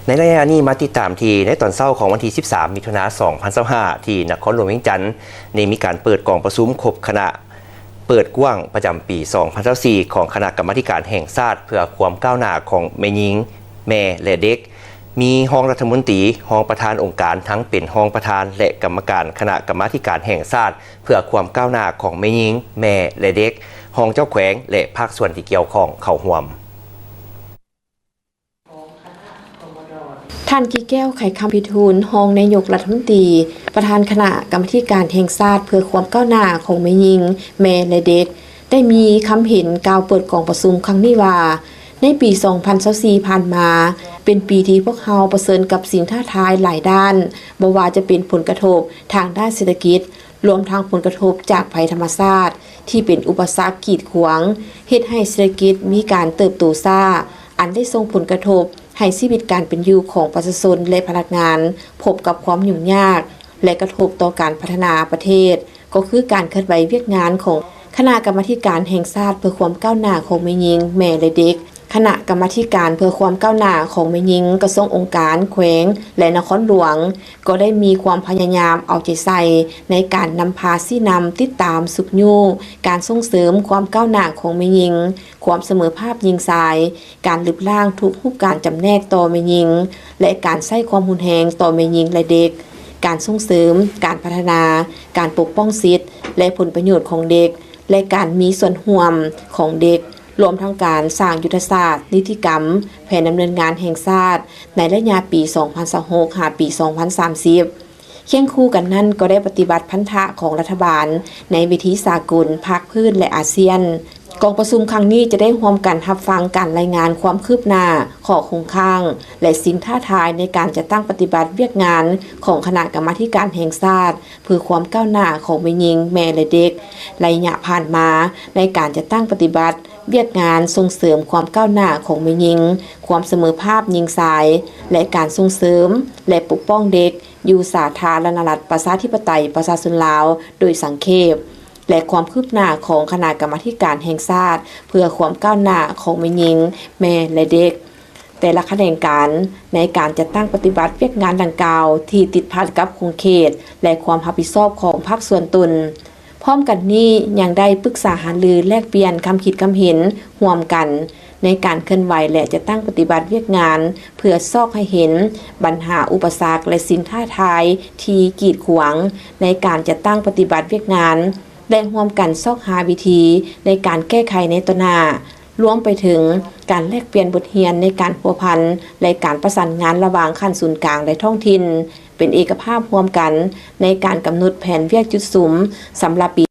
ໃນໄລຍະນີ້ມາຕິດຕາມທີ່ໃນຕອນເຊົ້າຂອງວັນທີສິບສາມ ມິຖຸນາ ສອງພັນຊາວຫ້າ ທີ່ນະຄອນຫຼວງວຽງຈັນ ໄດ້ມີການເປີດກອງປະຊຸມຄົບຄະນະເປີດກວ້າງປະຈຳປີສອງພັນຊາວສີ່ ຂອງຄະນະກຳມາທິການແຫ່ງຊາດເພື່ອຄວາມກ້າວໜ້າຂອງແມ່ຍິງ, ແມ່ ແລະ ເດັກ, ມີຮອງລັດຖະມົນຕີ, ຮອງປະທານອົງການ ທັງເປັນຮອງປະທານ ແລະ ກຳມະການຄະນະກຳມາທິການແຫ່ງຊາດເພື່ອຄວາມກ້າວໜ້າຂອງແມ່ຍິງ, ແມ່ ແລະ ເດັກ, ຮອງເຈົ້າແຂວງ ແລະ ພາກສ່ວນທີ່ກ່ຽວຂ້ອງເຂົ້າຮ່ວມ. ທ່ານ ກິແກ້ວ ໄຂຄຳພິທູນ ຮອງນາຍົກລັດຖະມົນຕີ ປະທານຄະນະກຳມາທິການແຫ່ງຊາດເພື່ອຄວາມກ້າວໜ້າຂອງແມ່ຍິງ, ແມ່ ແລະ ເດັກ ໄດ້ມີຄຳເຫັນກ່າວເປີດກອງປະຊຸມຄັ້ງນີ້ວ່າ, ໃນປີສອງພັນຊາວສີ່ຜ່ານມາ ເປັນປີທີ່ພວກເຮົາປະເຊີນກັບສິ່ງທ້າທາຍຫຼາຍດ້ານ, ບໍ່ວ່າຈະເປັນຜົນກະທົບທາງດ້ານເສດຖະກິດ, ລວມທັງຜົນກະທົບຈາກໄພທຳມະຊາດ ທີ່ເປັນອຸປະສັກກີດຂວາງ ເຮັດໃຫ້ເສດຖະກິດມີການເຕີບໂຕຊ້າ, ອັນໄດ້ສົ່ງຜົນກະທົບໃຫ້ຊີວິດການເປັນຢູ່ຂອງປະຊາຊົນ ແລະ ພະນັກງານ ພົບກັບຄວາມຫຍຸ້ງຍາກ ແລະ ກະທົບຕໍ່ການພັດທະນາປະເທດ, ກໍຄືການເຄື່ອນໄຫວວຽກງານຂອງຄະນະກຳມາທິການແຫ່ງຊາດເພື່ອຄວາມກ້າວໜ້າຂອງແມ່ຍິງ, ແມ່ ແລະ ເດັກ, ຄະນະກຳມາທິການເພື່ອຄວາມກ້າວໜ້າຂອງແມ່ຍິງ ກະຊວງ, ອົງການ, ແຂວງ ແລະ ນະຄອນຫຼວງ ກໍໄດ້ມີຄວາມພະຍາຍາມເອົາໃຈໃສ່ໃນການນຳພາຊີ້ນຳ, ຕິດຕາມ, ຊຸກຍູ້ການສົ່ງເສີມຄວາມກ້າວໜ້າຂອງແມ່ຍິງ, ຄວາມສະເໝີພາບຍິງຊາຍ, ການລຶບລ້າງທຸກຮູບການຈຳແນກຕໍ່ແມ່ຍິງ ແລະ ການໃຊ້ຄວາມຮຸນແຮງຕໍ່ແມ່ຍິງ ແລະ ເດັກ, ການສົ່ງເສີມ, ການພັດທະນາ, ການປົກປ້ອງສິດ ແລະ ຜົນປະໂຫຍດຂອງເດັກ ແລະ ການມີສ່ວນຮ່ວມຂອງເດັກ, ລວມທັງການສ້າງຍຸດທະສາດ, ນິຕິກຳ, ແຜນດຳເນີນງານແຫ່ງຊາດໃນໄລຍະປີສອງພັນຊາວຫົກ ຫາປີສອງພັນສາມສິບ. ຄຽງຄູ່ກັນນັ້ນກໍໄດ້ປະຕິບັດພັນທະຂອງລັດຖະບານໃນເວທີສາກົນ, ພາກພື້ນ ແລະ ອາຊຽນ. ກອງປະຊຸມຄັ້ງນີ້ຈະໄດ້ຮ່ວມກັນຮັບຟັງການລາຍງານຄວາມຄືບໜ້າ, ຂໍ້ຄົງຄ້າງ ແລະ ສິ່ງທ້າທາຍໃນການຈັດຕັ້ງປະຕິບັດວຽກງານຂອງຄະນະກຳມາທິການແຫ່ງຊາດ ເພື່ອຄວາມກ້າວໜ້າຂອງແມ່ຍິງ, ແມ່ ແລະ ເດັກ ໄລຍະຜ່ານມາ ໃນການຈັດຕັ້ງປະຕິບັດວຽກງານສົ່ງເສີມຄວາມກ້າວໜ້າຂອງແມ່ຍິງ, ຄວາມສະເໝີພາບຍິງຊາຍ ແລະ ການສົ່ງເສີມ ແລະ ປົກປ້ອງເດັກຢູ່ສາທາລະນະລັດ ປະຊາທິປະໄຕ ປະຊາຊົນລາວ ໂດຍສັງເຂບ ແລະ ຄວາມຄືບໜ້າຂອງຄະນະກຳມາທິການແຫ່ງຊາດເພື່ອຄວາມກ້າວໜ້າຂອງແມ່ຍິງ, ແມ່ ແລະ ເດັກ ແຕ່ລະຂະແໜງການ ໃນການຈັດຕັ້ງປະຕິບັດວຽກງານດັ່ງກ່າວ ທີ່ຕິດພັນກັບຂົງເຂດ ແລະ ຄວາມຮັບຜິດຊອບຂອງພາກສ່ວນຕົນ. ພ້ອມກັນນີ້ຍັງໄດ້ປຶກສາຫາລືແລກປ່ຽນຄຳຄິດຄຳເຫັນຮ່ວມກັນ ໃນການເຄື່ອນໄຫວ ແລະ ຈັດຕັ້ງປະຕິບັດວຽກງານ ເພື່ອຊອກໃຫ້ເຫັນບັນຫາ, ອຸປະສັກ ແລະ ສິ່ງທ້າທາຍທີ່ກີດຂວາງໃນການຈັດຕັ້ງປະຕິບັດວຽກງານ ແລະ ຮ່ວມກັນຊອກຫາວິທີໃນການແກ້ໄຂໃນຕໍ່ໜ້າ, ລວມໄປເຖິງການແລກປ່ຽນບົດຮຽນໃນການພົວພັນ ແລະ ການປະສານງານລະຫວ່າງຂັ້ນສູນກາງ ແລະ ທ້ອງຖິ່ນ ເປັນເອກະພາບຮ່ວມກັນໃນການກຳນົດແຜນວຽກຈຸດສຸມສຳລັບປີ